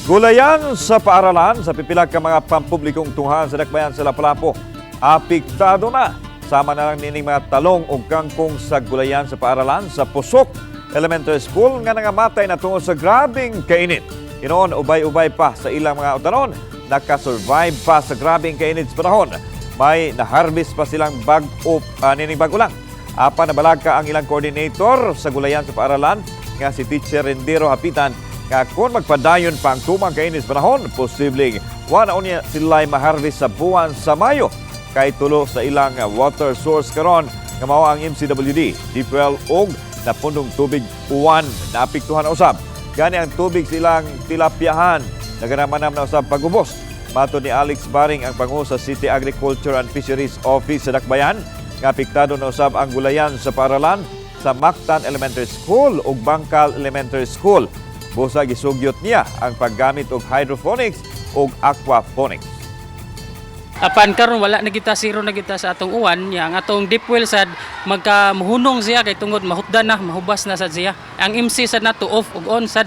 Gulayan sa paaralan sa pipila ka mga pampublikong tunghanan sa Dakbayan sa Lapu-Lapu, apektado na. Sama na lang nining mga talong o kangkong sa gulayan sa paaralan sa Pusok Elementary School nga nangamatay na tungod sa grabing kainit. Hinoon, ubay-ubay pa sa ilang mga utanon, nakasurvive pa sa grabing kainit sa panahon. May naharvest pa silang bag-o nining bag-o lang. Apan nabalaka ang ilang coordinator sa gulayan sa paaralan nga si Teacher Rendero Hapitan nga kung magpadayon pa ang tumang kainit sa panahon, posibleng wala unya sila'y maharvest sa buwan sa Mayo kay tulo sa ilang water source karon nga mao ang MCWD, DPL ug napundong tubig Uwan naapektuhan usab. Gani ang tubig silang tilapyahan naganamanam na usab pagubos. Matod ni Alex Baring, ang pangulo sa City Agriculture and Fisheries Office sa Dakbayan, nga apektado na usab ang gulayan sa paaralan sa Mactan Elementary School ug Bangkal Elementary School. Busa gisugyot niya ang paggamit og hydroponics ug aquaponics. Apan karon wala na kita, zero na kita sa atong uwan nya. Ang atong deep well sad magka muhunong siya kay tungod mahutdan na, mahubas na sad siya. Ang MC sad nato off ug on sad.